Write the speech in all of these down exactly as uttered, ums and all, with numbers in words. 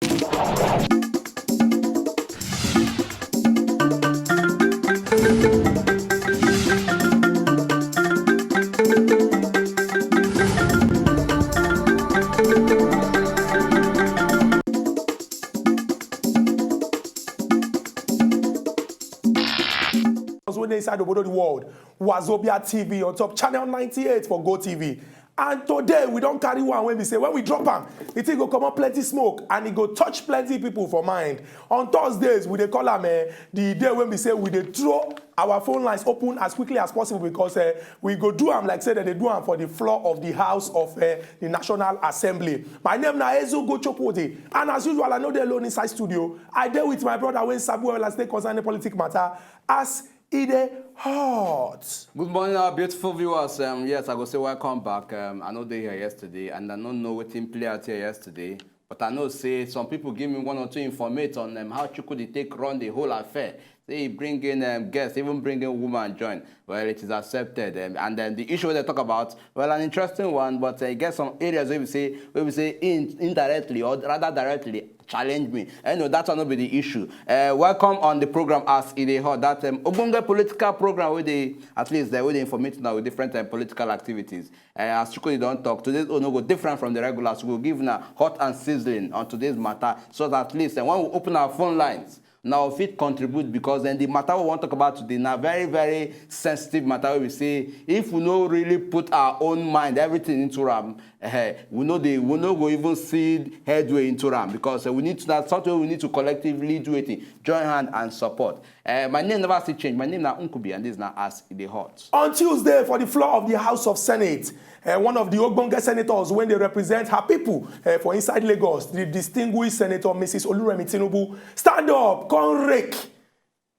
Wey dey inside obodo the world, Wazobia T V on top channel ninety-eight for Go T V. And today we don carry one wey be say when we drop am, the thing go comot plenty smoke and e go touch plenty people for mind. On Thursdays, we dey call am eh, the day wey be say we dey throw our phone lines open as quickly as possible because eh, we go do am like say dem dey do am for the floor of the House of eh, the National Assembly. My name na Ezu Gochopode, and as usual, I no dey alone inside studio. I dey with my brother wey sabi well as dey concerning politic matter as e dey hot. Good morning, our beautiful viewers. Um, yes, I go say welcome back. Um, I know they here yesterday, and I don't know what team play out here yesterday. But I know say some people give me one or two informate on um, how Chukwudi take run the whole affair. Say he bring in um, guests, even bring in woman join. Well, it is accepted. Um, and then the issue they talk about, well, an interesting one, but uh, e get some areas where we say, where we say in, indirectly or rather directly challenge me. I know that one will be the issue. Uh, welcome on the program as it is hot. That um, Ogbonge political program where they at least they will informate now with different um, political activities. Uh, as Chukwudi don talk, today's own no go different from the regulars. We go give na hot and sizzling on today's matter so that at least uh, when we open our phone lines, now we fit contribute because then the matter we wan talk about today na very very sensitive matter wey we say if we no really put our own mind everything into am eh, we no dey we no go even see headway into am because eh, we need to na something wey we need to collectively do wetin join hand and support eh, my name never still change my name na Nkubi and this na as e dey hot. On Tuesday for the floor of the House of Senate, uh, one of the ogbonge senators wey dey represent her people uh, for inside Lagos, the distinguished Senator Missus Oluremi Tinubu, stand up, come rake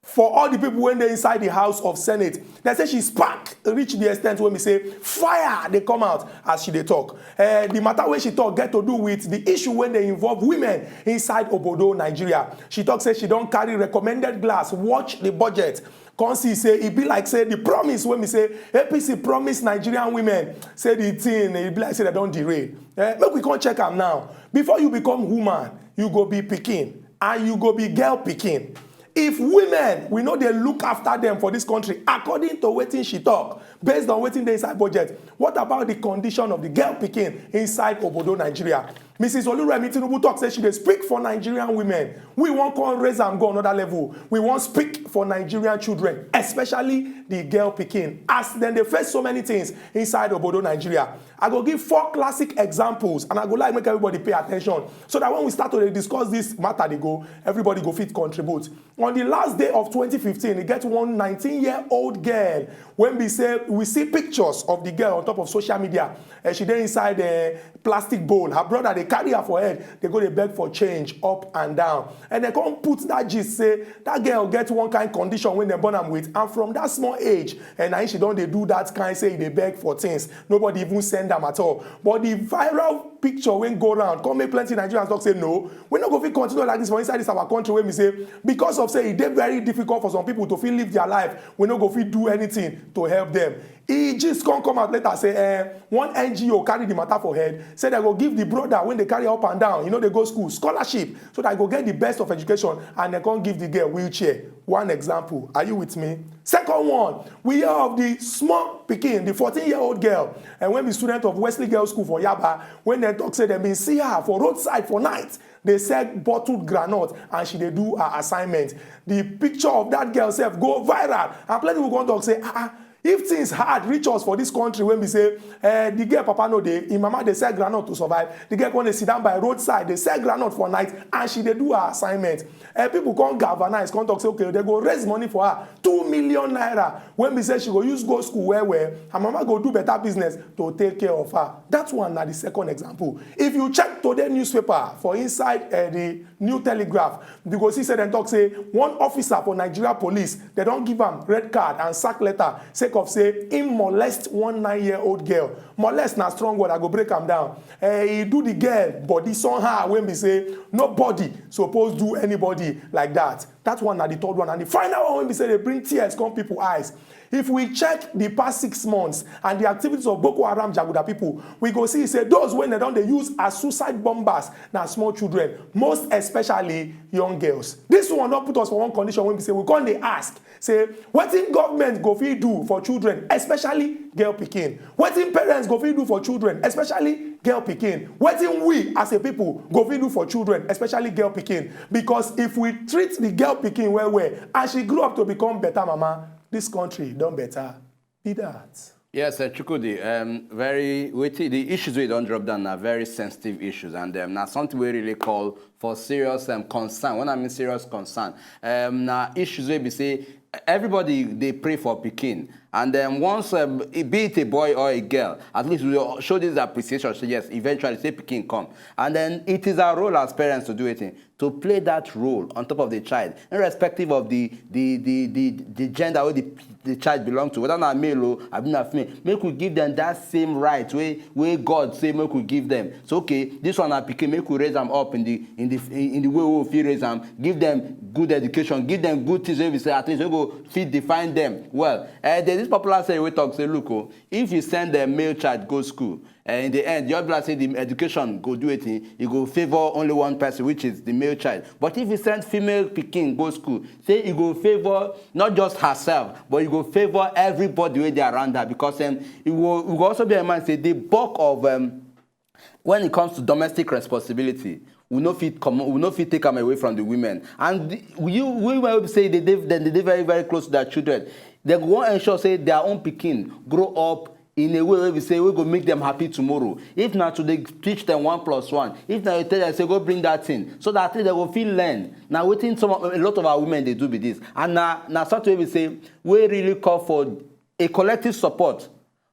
for all the people wey dey inside the House of Senate. Dem say she spark reach the extent wey be say fire dey come out as she dey talk. Uh, the matter wey she talk get to do with the issue wey dey involve women inside obodo Nigeria. She talk say she don carry recommended glass watch the budget, come see say e be like say the promise wey be say A P C promise Nigerian women, say the thing e be like say dem don derail. Eh, make we come check am now. Before you become woman, you go be pikin and you go be girl pikin. If women, we no dey look after them for this country according to wetin she talk, based on wetin dey inside budget, what about the condition of the girl pikin inside obodo Nigeria? Missus Oluremi Tinubu talk say she dey speak for Nigerian women. We wan come raise am go another level. We wan speak for Nigerian children, especially the girl pikin, as dem dey face so many things inside obodo Nigeria. I go give four classic examples and I go like make everybody pay attention so that when we start to dey discuss this matter dey go, everybody go fit contribute. On the last day of twenty fifteen, e get one nineteen year old girl wey be say we see pictures of the girl on top of social media. And she dey inside a plastic bowl. Her brother dey carry her for head, dey go dey beg for change up and down. And dem come put that gist say that girl get one kind condition wey dem born am with, and from that small age, and na im she don dey do that kind say e dey beg for things. Nobody even send am at all. But the viral picture wey go round come make plenty Nigerians talk say no, we no go fit continue like this for inside this our country wey be say because of say e dey very difficult for some people to fit live their life, we no go fit do anything to help them. E gist come come out later say eh, one N G O carry the matter for head, say dem go give the brother wey dey carry up and down, e no dey go school, scholarship so that e go get the best of education, and dem come give the girl wheelchair. One example, are you with me? Second one, we hear of the small pikin, the fourteen year old girl, and wey be student of Wesley Girls School for Yaba, wey dem talk say dem bin see her for roadside for night dey sell bottled groundnut and she dey do her assignment. The picture of that girl sef go viral and plenty people come talk say ah ah, if things hard reach us for this country wey be say eh, the girl papa no dey, im mama dey sell groundnut to survive, the girl come dey sit down by roadside dey sell groundnut for night and she dey do her assignment. Eh, people come galvanize come talk say okay, dem go raise money for her, two million naira, wey be say she go use go school well well, her mama go do better business to take care of her. That one na the second example. If you check today newspaper for inside eh, the New Telegraph, you go see say dem talk say one officer for Nigeria police, dem don give am red card and sack letter sake of say im molest one nine year old girl. Molest na strong word, I go break am down. Eh, e do the girl body somehow wey be say nobody suppose do anybody like that. That one na the third one and the final one wey be say dey bring tears come people eyes. If we check the past six months and the activities of Boko Haram jaguda people, we go see say those wey dem don dey use as suicide bombers na small children, most especially young girls. This one don put us for one condition wey be say we come dey ask say wetin government go fit do for children, especially girl pikin? Wetin parents go fit do for children, especially girl pikin? Wetin we as a people go fit do for children, especially girl pikin? Because if we treat the girl pikin well well and she grow up to become better mama, this country don better. Be that. Yes, uh, Chukwudi, um, very wetin the issues wey don drop down na very sensitive issues, and um, na something wey really call for serious um, concern. When I mean serious concern, um, na issues wey be say everybody dey pray for pikin, and um, once um, e be it a boy or a girl, at least we show this appreciation. Say yes, eventually say pikin come, and then it is our role as parents to do it, to play that role on top of the child, irrespective of the the the the, the gender wey the, the child belong to, whether na male o abi na female. Make we give them that same right wey wey God say make we give them. So okay, this one na pikin, make we raise am up in the in the in the way wey we fit raise am, give them good education, give them good things wey be say at least wey go fit define them well. Uh, there's this popular saying wey talk say, look o, if you send a male child go school, and in the end, you be like say the education go do it, e go favour only one person, which is the male child. But if you send female pikin go school, say e go favour not just herself, but e go favour everybody wey dey around her, because um, e go, e go also be in mind say the bulk of um, when it comes to domestic responsibility, we no fit comot, we no fit take am away from the women. And the, you women wey be say they dey, dem dey dey very very close to their children, dem go wan ensure say their own pikin grow up in a way wey be say wey go make them happy tomorrow. If na to dey teach them one plus one, if na to tell them say go bring that thing, so that at least dem go fit learn. Na wetin some of, a lot of our women dey do be this, and na na something wey be say wey really call for a collective support,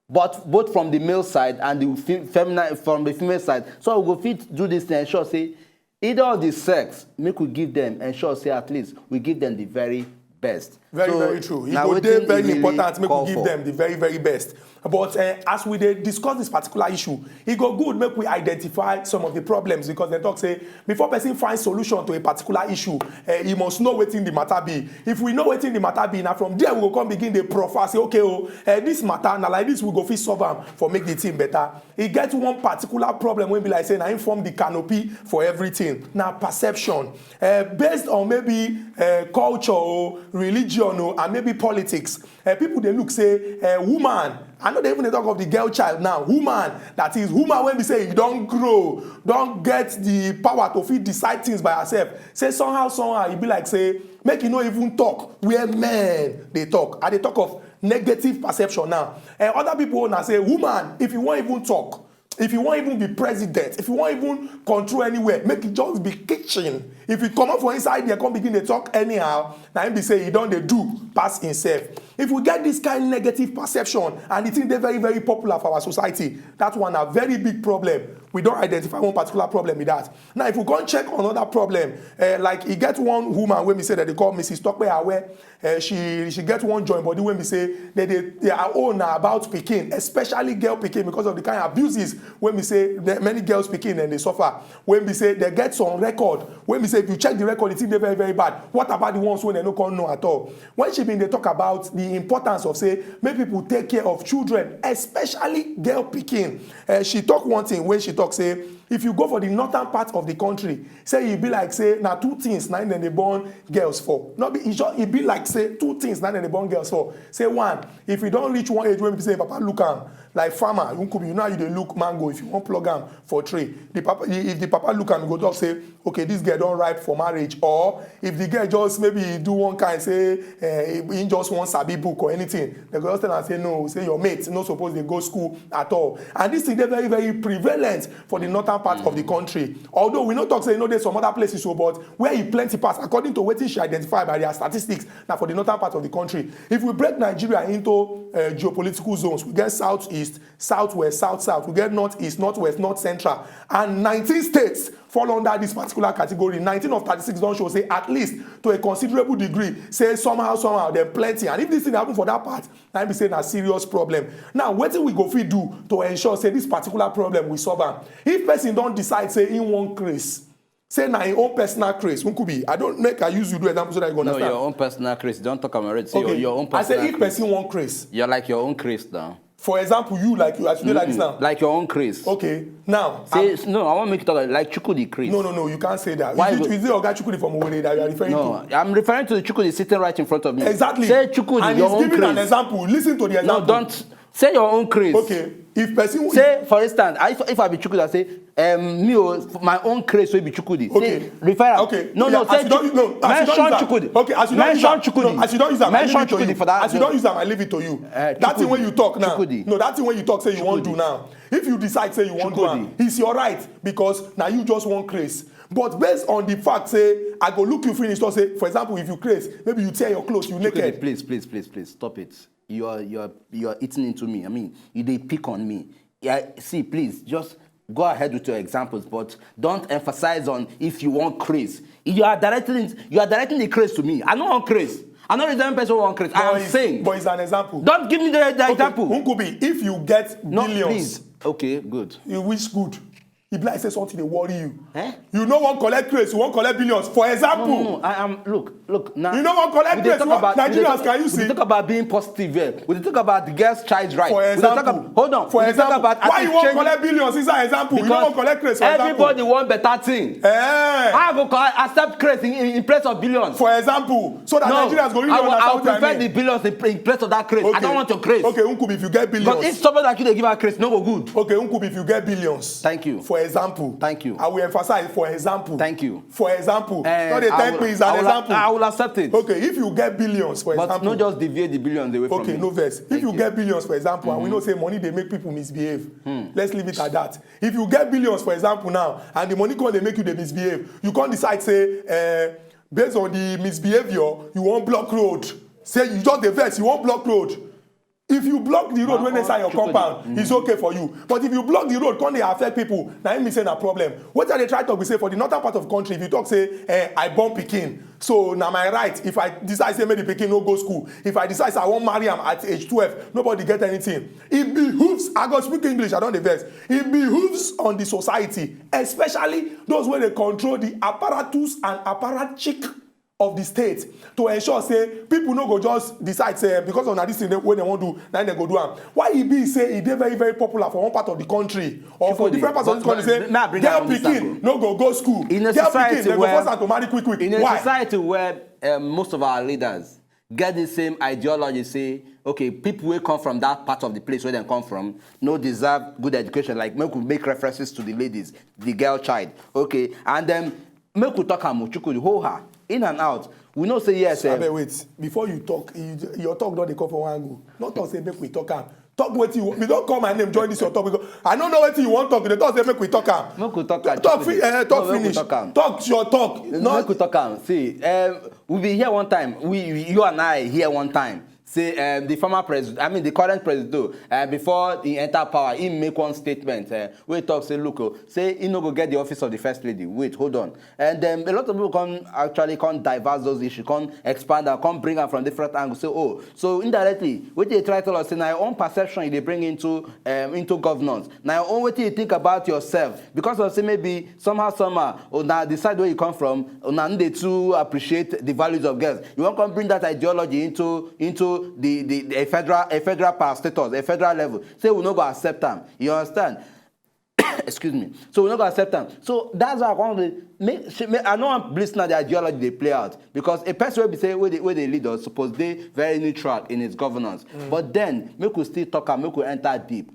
but both from the male side and the fe- feminine from the female side, so we go fit do this to ensure say either of the sex, make we give them, ensure say at least we give them the very best. Very, So, very true. E na go wetin dey e very really important make we call give for. Them the very, very best. But uh, as we dey discuss this particular issue, e go good make we identify some of the problems, because dem talk say before person find solution to a particular issue, uh, he must know wetin the matter be. If we know wetin the matter be, na from there we go come begin dey profile say, okay o, uh, this matter na like this we go fit solve am for make the thing better. E get one particular problem wey be like say na im form the canopy for everything. Na perception. Uh, based on maybe uh, culture o, religion o, and maybe politics, uh, people dey look say uh, woman, I no dey even dey talk of the girl child now, woman, that is woman wey be say e don grow, don get the power to fit decide things by herself, say somehow somehow e be like say make e no even talk where men dey talk. I dey talk of negative perception now. Uh, other people na say woman, if you wan even talk, if you wan even be president, if you wan even control anywhere, make e just be kitchen. If you comot for inside there come begin dey talk anyhow, na im be say e don dey do pass himself. If we get this kind negative perception and the thing dey very very popular for our society, that one na very big problem. We don identify one particular problem with that. Now if we come check another problem, uh, like e get one woman wey be say dem dey call Mrs Tope Awe. Uh, she she get one join body wey be say they dey their own na about pikin, especially girl pikin, because of the kind abuses wey be say the, many girls pikin dem dey suffer. Wey be say they get some record wey be say if you check the record, the thing dey very very bad. What about the ones wey dem no come know at all? When she bin dey talk about the importance of say make people take care of children, especially girl pikin, uh, she talk one thing wey she talk say if you go for the northern part of the country, say e be like say na two things na im dem dey born girls for. No be e just e be like say two things na im dem dey born girls for. Say one, if e don reach one age wey be say papa look am like farmer, Nkubi, you know how you dey look mango, if you wan plug am for tree, the papa if the papa look am, e go talk say okay, this girl don ripe for marriage. Or if the girl just maybe do one kind say uh, he just wan sabi book or anything, dem go just tell am say no, say your mate no suppose dey go school at all. And this thing dey very very prevalent for the northern part of the country. Although we no talk say e no dey some other places o, but where e plenty pass according to wetin she identify by their statistics, na for the northern part of the country. If we break Nigeria into uh, geopolitical zones, we get southeast, southwest, south south, we get northeast, northwest, north central, and nineteen states fall under this particular category. Nineteen of thirty-six don show say at least to a considerable degree say somehow somehow dem plenty, and if this thing happen for that part, na im be say na serious problem. Now wetin we go fit do to ensure say this particular problem we solve am? If person don decide say im wan craze, Say na im own personal craze. Nkubi, I don't, make I use you do example so that you go No, understand. Your own personal craze. Don't talk about it. Say your, Okay. your own I say personal if craze. Person wan craze. You're like your own craze now. For example, you like you as you dey like this now. Like your own craze. Okay, now. Say, I'm- no, I want to make you talk like Chukwudi craze. No, no, no, you can't say that. Why Is it, would- is it Oga Chukwudi from Owerri that you are referring No, to? I'm referring to the Chukwudi sitting right in front of me. Exactly. Say Chukwudi, And your he's own giving craze. An example. Listen to the No, example. Don't say your own craze. Okay, if person Say, for instance, I, if I be Chukwudi, I say, um, me, oh, my own craze will be Chukwudi. Okay. Say, refer am. Okay. No, no, Yeah, say as you don't, Chukwudi. No, as you don't Mention use am. Chukwudi. Okay, as you don't use Mention am. Chukwudi. No, as you don't use am, I Mention leave it to Chukwudi you. For that. As you No. don't use am, I leave it to you. Eh, That thing Chukwudi. When you talk now. Chukwudi. No, that thing when you talk say you won't do Chukwudi. Now. If you decide say you won't do am, Chukwudi. It's your right because now you just want craze. But based on the fact say I go look you finish, so say, for example, if you craze, maybe you tear your clothes, you Chukwudi, naked. Please, please, please, please, please stop it. You're you're you're eating into me. I mean, you dey pick on me. Yeah, see, please just go ahead with your examples, but don't emphasize on if you want craze. You are directing you are directing the craze to me. I don't want craze. I know the person want craze. I am it's- saying. But it's an example. Don't give me the, the Okay, example. Nkubi, if you get No, billions, please. Okay, good. You wish good. E be like say something dey worry you. Eh? You no wan collect craze, you wan collect billions. For No, example, no, no. I am look, look now. You no wan collect We dey craze, talk you wan- about we dey Nigerians, talk- can you we see? dey talk about being positive here. We dey talk about the girl's child's right. For We dey talk example, about, hold on. For We dey talk example, about why you wan artificial- Collect billions inside example? You no wan Because collect craze. For example, everybody want better thing. Eh. How I go co- accept craze in, in, in place of billions? For example, so that No, Nigerians go really I will, understand I will what I prefer mean. The billions in, in place of that craze. I don't want your craze. Okay, Nkubi, if you get billions. Because if somebody like you dey give her craze, no go good. Okay, Nkubi, if you get billions. Thank you. For example. Thank you. I will emphasize for example. Thank you. For example. Eh, Not the I ten will- quid is an I will- example. I will accept it. Okay, if you get billions, for But example. No just deviate the billions away from Okay, me. No vex. If Thank you you. Get billions, for example, and we know say money dey make people misbehave. Let's leave it at that. If you get billions, for example, now, and the money come dey make you dey misbehave, you come decide say, eh, based on the misbehavior, you wan block road. Say you just dey vex, you wan block road. If you block the road Ma- when inside your Chukwudi. Compound, it's okay for you. But if you block the road, come dey affect people, na im mean say na problem. Wetin I dey try talk be say for the northern part of country, if you talk say, eh, I born pikin, so na my right if I decide say make the pikin no go school, if I decide say I wan marry am at age twelve, nobody get anything. It behooves, I go speak English, I don dey vex. It behooves on the society, especially those wey dey control the apparatus and apparatchik of the state to ensure say people no go just decide say because of na this thing wey dem wan do, na im dem go do am. Why e be say e dey very, very popular for one part of the country or for Chukwudi, different parts of but- this country but say now bring girl down this pikin angle. No go go school, In a girl society pikin dem go where- force am to marry quick quick. In a Why? Society where um, most of our leaders get the same ideology, say, okay, people wey come from that part of the place where dem come from no deserve good education. Like, make we make references to the ladies, the girl child. Okay, and then make we talk am, Chukwudi, hold her in and out. We know say yes. Eh, Abeg, wait. Before you talk, you, your talk don dey come for one angle. No talk say make we talk am. Talk wetin you want. You don call my name, join this your talk. Because I no know wetin you wan talk. You dey talk say make we talk am. Make we talk am, Talk Chukwudi. fi- eh, talk No, make we finish. Talk am. Talk your talk. No, No, make we talk am. See, um, we be here one time. We, you and I here one time. Say um, the former president, I mean the current president, uh, before he enter power, he make one statement uh, wey talk say, look, oh, say he no go get the office of the first lady. Wait, hold on. And then a lot of people come actually come diverse those issues, come expand and come bring am from different angles. Say, oh, so indirectly, wetin dey try tell us say na your own perception you dey bring into um, into governance. Na your own wetin you think about yourself because of say maybe somehow somehow una the side where you come from una no dey too appreciate the values of girls. You wan come bring that ideology into into the the, the a federal a federal power status, a federal level. Say we no go accept am. You understand? Excuse me. So we no go accept am. So that's why I want to make, make I no wan listen to the ideology dey play out because a person wey be say wey dey wey dey lead us suppose dey very neutral in his governance. But then make we still talk am, make we enter deep.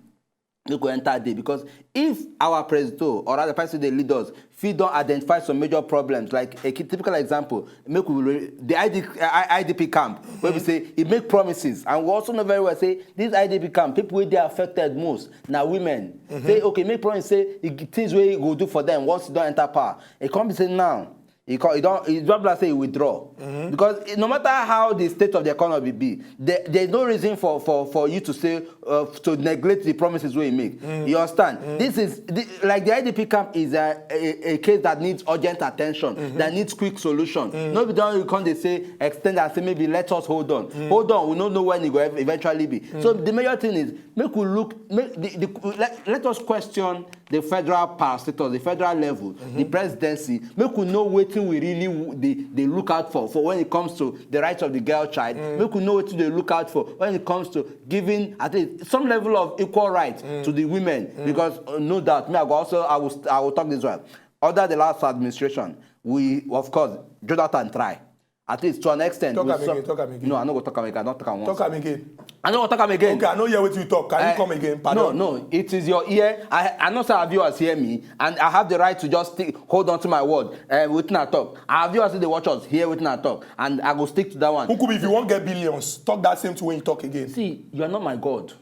Make we enter deep because if our president or other person dey lead us fit don identify some major problems, like a ki- typical example, make we re- the I D, I- IDP camp where we say he make promises, and we also know very well say this IDP camp, people wey dey affected most na women. Say okay, make promise say the things wey he go do for them once he don enter power. E come be say now e come e don e don be like say e withdraw because eh, no matter how the state of the economy be, there there is no reason for for for you to say uh, to neglect the promises wey you make. You understand? This is the, like the IDP camp is a, a, a case that needs urgent attention, that needs quick solution. No be don you come dey say extend and say maybe let us hold on, hold on. We no know when e go ev- eventually be. So the major thing is make we look make the, the let, let us question the federal parastatus, the federal level, the presidency, make we know wetin we really w- dey dey look out for for when it comes to the rights of the girl child. Make we know wetin dey look out for when it comes to giving at least some level of equal rights to the women. Because uh, no doubt, me I go also I will st- I will talk this one. Under the last administration, we of course Jonathan try at least to an extent. Talk we am saw- again, talk am again. No, I no go talk am again. I don talk am once. Talk am again. I no go talk am again. Okay, I no hear wetin you talk. Can Eh, you come again? No, Pardon. No, it is your ear. I I know say our viewers hear me, and I have the right to just stick, hold on to my word. Uh, wetin I talk, our viewers dey watch us hear wetin I talk, and I go stick to that one. Nkubi, if you wan get billions, talk that same thing when you talk again. See, you are not my God.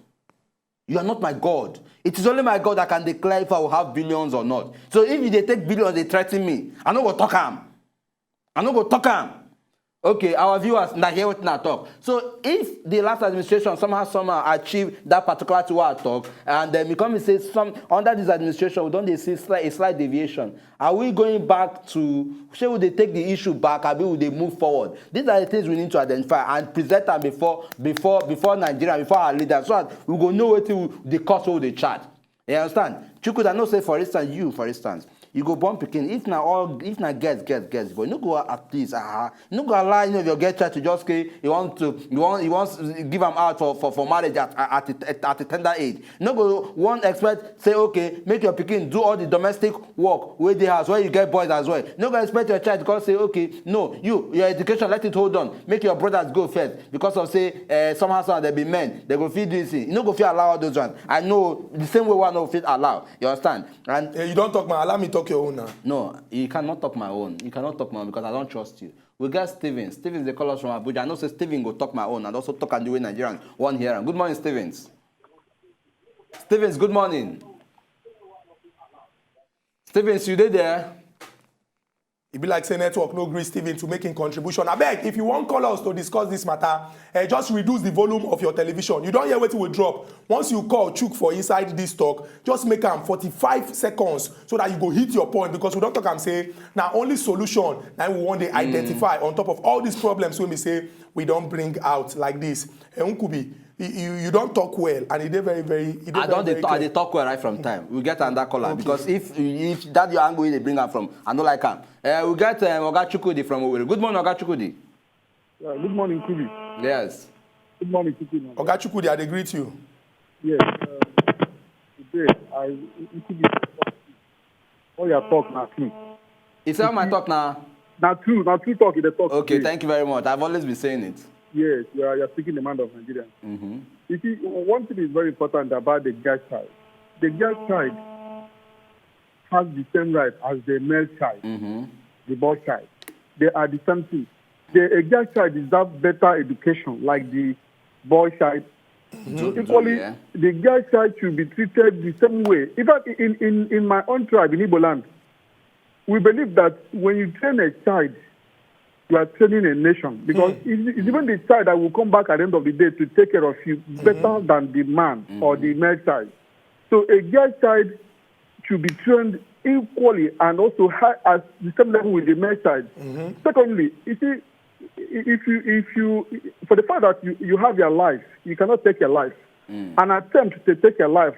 You are not my God. It is only my God that can declare if I will have billions or not. So if you dey take billions, dey threaten me. I no go talk am. I no go talk am. Okay, our viewers, na hear wetin I talk. So if the last administration somehow somehow achieve that particular thing wey I talk, and then become say some under this administration we don dey see slight, a slight deviation. Are we going back to, shey we dey take the issue back, abi we dey move forward? These are the things we need to identify and present am before before before Nigeria, before our leaders, so that we go know wetin we- the cost wey we dey charge. You understand? Chukwuka, I know say for instance, you for instance, you go born pikin. If na all, if na girls, girls, girls, but you no go at least, ah, you no go allow any of your girl child to just say you want to, you want, you want give am out for for, for marriage at at at a tender age. You no go wan expect say okay, make your pikin do all the domestic work wey dey house when you get boys as well. You no go expect your child to come say okay, no, you your education let it hold on, make your brothers go first because of say uh, somehow somehow they be men, they go fit do this thing. You no go fit allow all those ones. I know the same way one no fit allow. You understand? And Eh, you don talk, man. Allow me talk your own now. No, you cannot talk my own. You cannot talk my own because I don't trust you. We got Steven. Steven, they call us from Abuja. I know say Steven go talk my own and also talk and the way Nigerians want hear am. Good morning, Stevens. Stevens, good morning. Stevens, you dey there? E be like say network no gree Steven to make im contribution. Abeg, if you wan call us to discuss this matter, eh, just reduce the volume of your television. You don hear wetin we drop. Once you call Chukwuka for inside this talk, just make am forty-five seconds so that you go hit your point, because we don talk am say na only solution na we wan dey identify on top of all these problems wey be say we don bring out like this. Eh, Nkubi, you, you, you don talk well and e dey very, very, e dey I very, don dey very talk, I clear. Dey talk well right from time. We get another caller because if if that your angle you dey bring am from, I no like am. Uh, we get um, Oga Chukwudi from Owerri. Good morning, Oga Chukwudi. Yeah, good morning, Kubi. Yes. Good morning, Kubi. Oga Chukwudi, I dey greet you. Yes. Uh, today, I Kubi. All your talk na true. Is that my talk now? Na true, na true talk in the talk. Okay, today. Thank you very much. I've always been saying it. Yes, you are, you are speaking the mind of Nigeria. Mm-hmm. You see, one thing is very important about the girl child. The girl child has the same right as the male child, Mm-hmm. the boy child. They are the same thing. The a girl child deserves better education like the boy child. Do- do- Equally, yeah. The girl child should be treated the same way. In fact, in, in, in my own tribe, in Igbo land, we believe that when you train a child, you are training a nation. Because it's, it's even the child that will come back at the end of the day to take care of you better than the man or the male child. So a girl child should be trained equally and also high at the same level with the male child. Secondly, you see, if you if you for the fact that you, you have your life, you cannot take your life. An attempt to take your life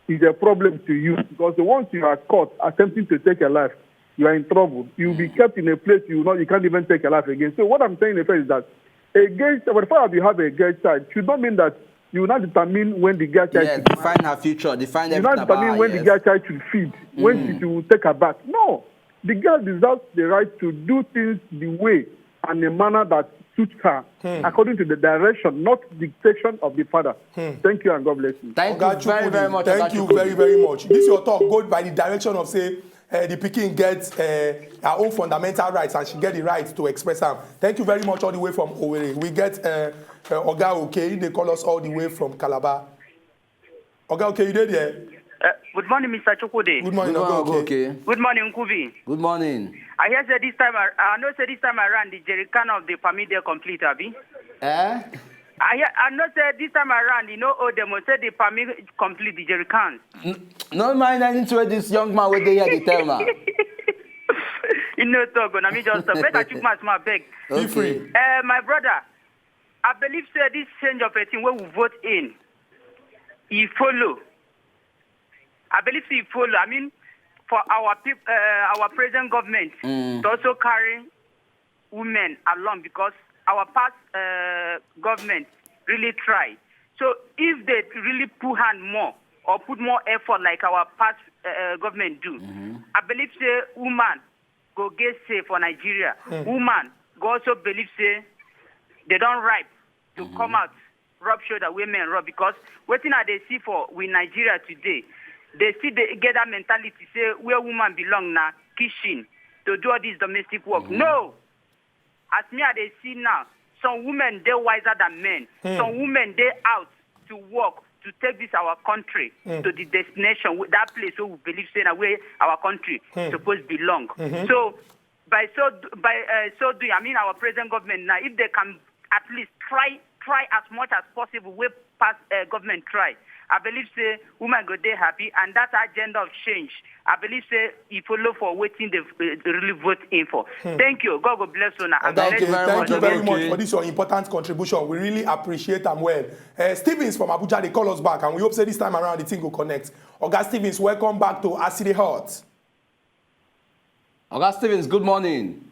is a problem to you, because once you are caught attempting to take your life, you are in trouble. You'll be kept in a place you will not, you can't even take your life again. So what I'm saying in effect is that a girl, for the fact that you have a girl child, should not mean that you will not determine when the girl child Yes, should marry. Define her future. Define You will everything not determine about when her, the yes. Girl child should feed, when she should take her bath. No, the girl deserves the right to do things the way and the manner that suits her, according to the direction, not dictation of the father. Thank you and God bless you. Thank Oga you very, Chukwudi, very much. Thank Oga you Chukwudi. very, very much. This your talk go by the direction of say uh, the pikin get uh, her own fundamental rights and she get the right to express am. Thank you very much, all the way from Owerri. We get uh, uh, Oga Oke, they call us all the way from Calabar. Oga Oke, you dey there? Uh, good morning, Mister Chukwudi. Good morning, Good morning, Oga Oke. Oke. Good morning, Nkubi. Good morning. I hear say this time, I, I know say this time around the jerrycan of the palmy dey complete, abi? Eh? I hear, I know say this time around, you know, oh, they must say the palmy complete the jerrycan. No mind anything wey this young man wey dey here dey tell na. You know, talk, na me just talk. Better chook mouth, my beg. Feel free. Okay. Uh, my brother, I believe say this change of a thing wey we vote in, e follow. I believe say e follow. I mean, for our peop- uh, our present government, mm. to also carry women along, because our past uh, government really try. So if they really put hand more or put more effort like our past uh, government do, mm-hmm. I believe say woman go get say for Nigeria. Mm. Woman go also believe say they don't ripe to mm-hmm. come out rub shoulder wey men rub, because wetin I dey see for with Nigeria today, they still dey get that mentality say where woman belong na kitchen to do all this domestic work. Mm-hmm. No, as me I dey see now, some women dey wiser than men. Mm. Some women dey out to work to take this our country mm. to the destination, that place where we believe say na where our country mm. suppose belong. Mm-hmm. So by so by uh, so doing, I mean our present government now, if they can at least try try as much as possible, wey past uh, government try, I believe say women go dey happy, and that agenda of change, I believe say e follow for wetin they uh, really vote in for. Hmm. Thank you. God go bless una. Thank you very much. Thank you very much for this your important contribution. We really appreciate am well. Uh, Stevens from Abuja, they call us back, and we hope say this time around the thing go connect. Oga Stevens, welcome back to Aside Hot. Oga Stevens, good morning.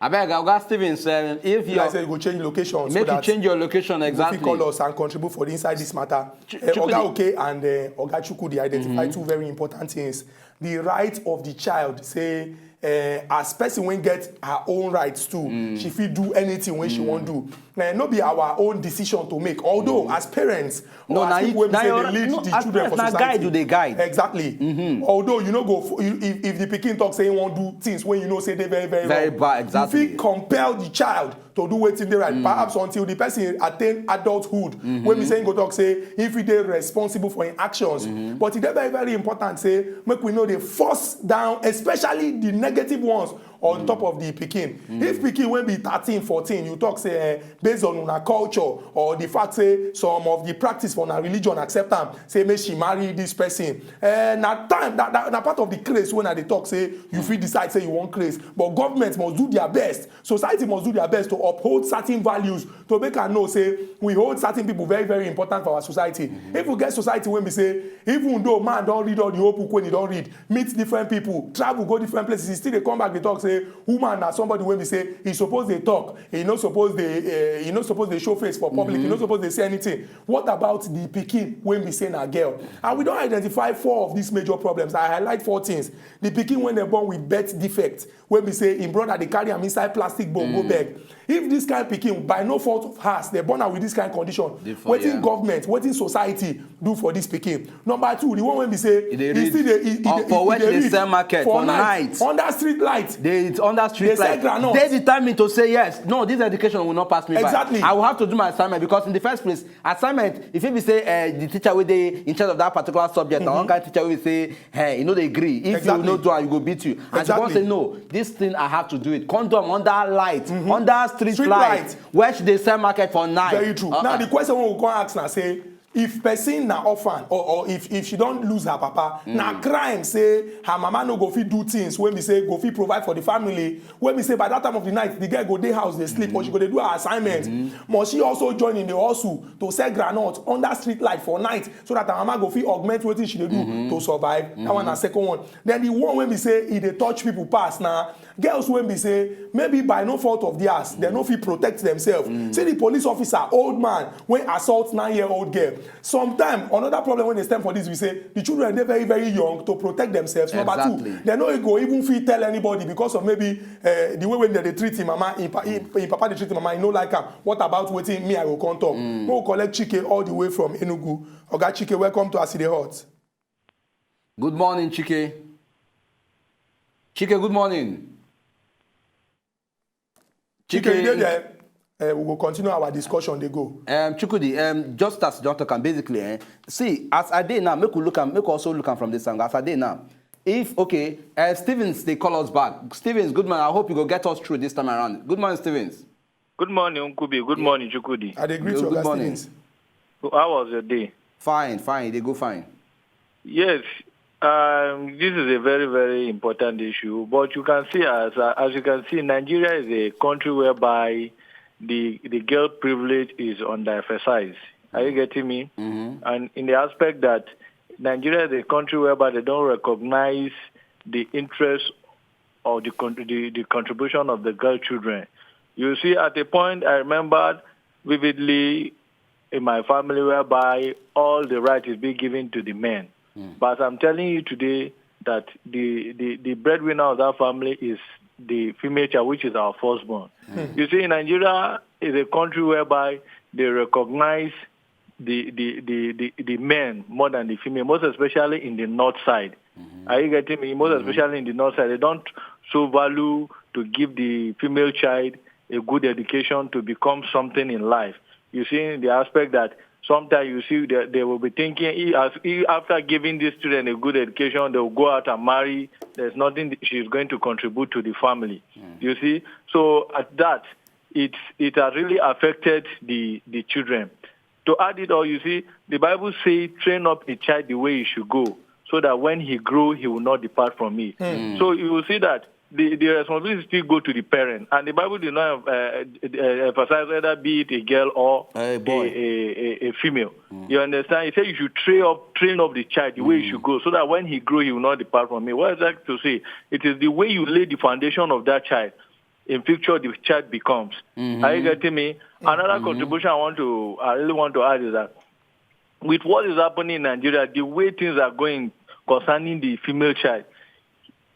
Abeg, Oga Stevens, uh, if you like say you go change location, make so you change your location exactly. You call us and contribute for the inside this matter. Ch- uh, Oga Oke and uh, Oga Chukwudi identify mm-hmm. two very important things. The right of the child, say uh, as person wey get her own rights too, mm. she fit do anything wey mm. she wan do. Uh, no be our own decision to make. Although mm. as parents, no, or as people wey be say they lead no, the children for society. Guide you dey guide. Exactly. Mm-hmm. Although you no go, you, if, if the pikin talk say he wan do things wey you know say dey very very, very wrong, bad, exactly. You fit compel the child to do wetin dey right. Mm. Perhaps until the person attain adulthood, mm-hmm. wey be say he go talk say if he dey responsible for him actions. Mm-hmm. But e dey very very important say make we no dey force down, especially the negative ones on top of the pikin. If pikin wey be thirteen, fourteen, you talk say eh, based on una culture or the fact say some of the practice for una religion accept am, say make she marry this person, eh, na time that, that na part of the craze when I dey talk say you fit decide say you wan craze, but government must do their best, society must do their best to uphold certain values, to make am know say we hold certain people very very important for our society. If we get society wey be say even though man don read all the whole book wey he don read, meet different people, travel go different places, he still dey come back dey talk say woman na somebody wey be say he suppose dey talk, he no suppose dey uh, he no suppose dey show face for public, mm-hmm. he no suppose dey say anything. What about the pikin wey be say na girl? And we don identify four of these major problems. I highlight four things. The pikin wey dem born with birth defect, wey be say im brother dey carry am inside plastic bone go beg. If this kind pikin, by no fault of hers, they born am with this kind condition, wetin government, wetin society do for this pikin? Number two, the one wey be say e still dey e dey for where dey sell market for night under street light, dey under street light, dey determined to say yes, no, this education will not pass me by. Exactly. I will have to do my assignment, because in the first place, assignment, if e be say uh, the teacher wey dey in charge of that particular subject, mm-hmm. na one kind teacher wey say hey, you know they agree. If exactly. you no do am, you go beat you. And exactly. she come say no, this thing I have to do it. Condom under light, mm-hmm. under street, street light, light, where she dey sell market for night. Very true. Uh-uh. Now the question we go come ask now say, if person na orphan or, or if, if she don lose her papa, mm. na crime say her mama no go fit do things wey be say go fit provide for the family, wey be say by that time of the night the girl go dey house dey sleep mm-hmm. or she go dey do her assignment. Mm-hmm. Must she also join in the hustle to sell groundnut under street light for night so that her mama go fit augment wetin she dey do mm-hmm. to survive? Mm-hmm. That one na second one. Then the one wey be say e dey touch people pass na girls wey be say maybe by no fault of theirs, dem no fit protect themselves. Mm. See the police officer, old man, wey assault nine-year-old girl. Sometimes another problem wey dey stem for this be say the children dey very very young to protect themselves. Exactly. Number two, dem no go even fit tell anybody because of maybe uh, the way wey dem dey treat him mama, him, pa- him, him papa dey treat him mama, he no like am. What about wetin me I go come talk? Mm. Mo collect Chike all the way from Enugu. Oga Chike, welcome to Aside Hot. Good morning, Chike. Chike, good morning. Chike, you dey there? Uh, we go continue our discussion. They go. Um, Chukwudi, um, just as you don talk am, basically, eh, see, as I dey now, make we look am, make we also look am from this angle. As I dey now, if okay, uh, Stevens, they call us back. Stevens, good morning. I hope you go get us through this time around. Good morning, Stevens. Good morning, Nkubi. Good morning, Chukwudi. I dey greet you, Oga Stevens. So how was your day? Fine, fine. They go fine. Yes, um, this is a very, very important issue. But you can see, as uh, as you can see, Nigeria is a country whereby the the girl privilege is underemphasized. Are you getting me? Mm-hmm. And in the aspect that Nigeria is a country whereby they don't recognize the interest or the, con- the, the contribution of the girl children. You see, at a point, I remembered vividly in my family whereby all the right is being given to the men. But I'm telling you today that the, the, the breadwinner of that family is the female child, which is our firstborn. You see, Nigeria is a country whereby they recognize the, the, the, the, the men more than the female, most especially in the north side. Are you getting me? Most especially in the north side, they don't so value to give the female child a good education to become something in life. You see, in the aspect that sometimes you see they, they will be thinking, "Eh, as, eh, after giving this student a good education, they will go out and marry. There's nothing she's going to contribute to the family." You see, so at that, it it has really affected the the children. To add it all, you see, the Bible says, "Train up a child the way he should go, so that when he grow, he will not depart from it." So you will see that the, the responsibility still go to the parent. And the Bible did not uh, uh, emphasize whether be it a girl or a, boy. A, a, a, a female. You understand? He said you should train up, train up the child the way he should go, so that when he grow, he will not depart from it. What is that to say? It is the way you lay the foundation of that child in future the child becomes. Are you getting me? Another contribution I want to, I really want to add is that with what is happening in Nigeria, the way things are going concerning the female child,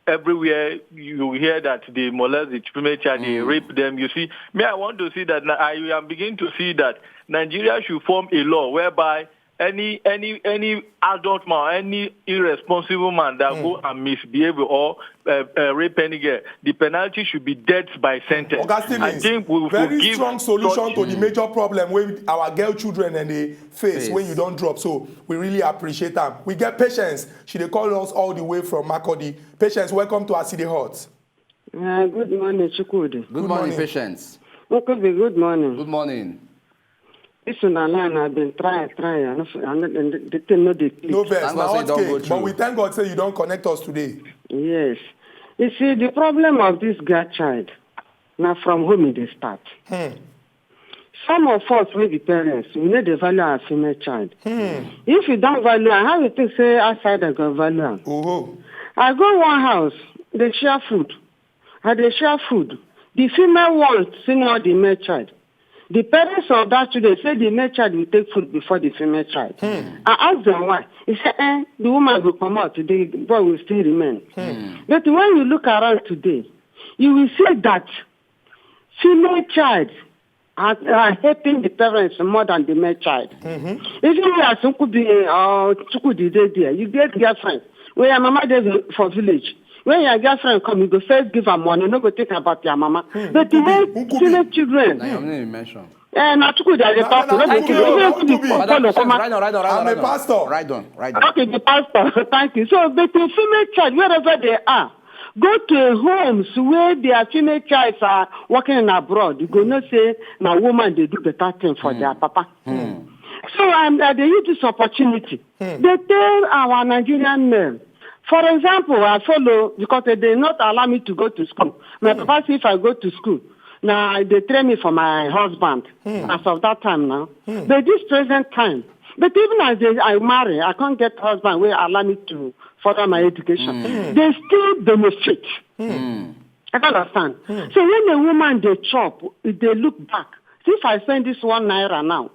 everywhere you hear that they molest the female child, they rape them. You see, me, I want to see that now. I am beginning to see that Nigeria should form a law whereby any any any adult man, any irresponsible man that go and misbehave or uh, uh, rape any girl, the penalty should be death by sentence. Oga Stevens, I think we very forgive strong solution such to the major problem wey our girl children and they face when you don drop. So we really appreciate am. We get Patience. She dey call us all the way from Makurdi. Patience, welcome to As E Dey Hot. Uh, good morning, Chukwudi. Good morning, Patience. Chukwudi, good morning. Good morning. This one line I've been trying, trying. I no, I no, the, the thing no dey click. No vex, Thank na God say hot you don go cake, but through. We thank God say you don connect us today. Yes. You see, the problem of this girl child, now from home it dey start. Some of us wey be parents, we no dey value our female child. If you don value am, how you think say outside dem go value am? Oho. I go one house, dey share food. I dey share food. The female one senior the male child. The parents of that children say the male child will take food before the female child. I ask them why. He say, eh, the woman go comot, the boy will still remain. But when you look around today, you will see that female child are, are helping the parents more than the male child. Even we as Nkubi or Chukwudi dey there, you get girlfriend. When your mama dey for village, when your girlfriend come, you go first give her money, no go think about your mama. But the male Nkubi. Female children, Na your name you mention. eh, na Chukwudi I dey talk to, no be Nkubi, Chukwudi, Nkubi. Chukwudi, Madam Okolo Patience, Koma. Right on, right on, right on, I'm right a on. pastor. Right on, right on. Okay, the pastor. Thank you. So, but the female child, wherever they are, go to a homes where their female child are working in abroad. You go know say na woman dey do better thing for their papa. So, um, I dey use this opportunity. They tell our Nigerian men. For example, I follow because they dey not allow me to go to school. My papa say if I go to school, na they train me for my husband as of that time now. But this present time, but even as they, I marry, I can't get husband wey allow me to further my education. They still benefit. I don't understand. So when a woman dey chop, if they look back, see if I spend this one naira now,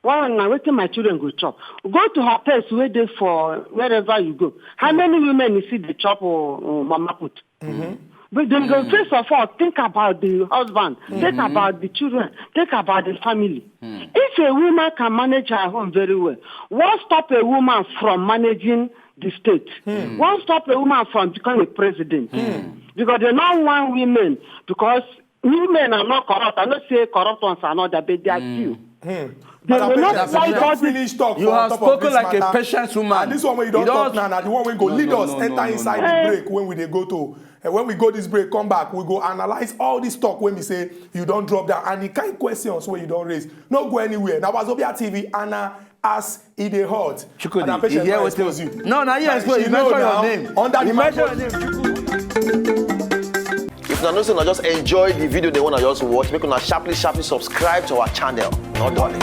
one na wetin my children go chop. Go to hotels wey dey for wherever you go. How many women you see dey chop uh, uh, mama put? But then go first of all think about the husband, think about the children, think about the family. If a woman can manage her home very well, what stop a woman from managing the state? What stop a woman from becoming a president? Because they no want women because women are not corrupt. I no say corrupt ones are not there, but they are few. They Madam will not Patience, like you all don this. Finish talk You for on have top of spoken this like a matter. Patience woman. And this one wey you don You talk don't- now, na the one wey go No, lead no, us no, enter no, no, inside no. The break when we dey go to. And when we go this break, come back, we go analyze all this talk wey we say you don drop down and the kind questions wey you don raise. No go anywhere. Na Wazobia T V and na As E Dey Hot. Chukwudi, Madam Patience, you hear no what expose you- you. No, na you Na expose. she You know mention now. Your name. Under You the mention mic. Your name. Chukwudi. If una know say una just enjoy the video dem wey una just watch, make una sharply sharply subscribe to our channel. No dulling.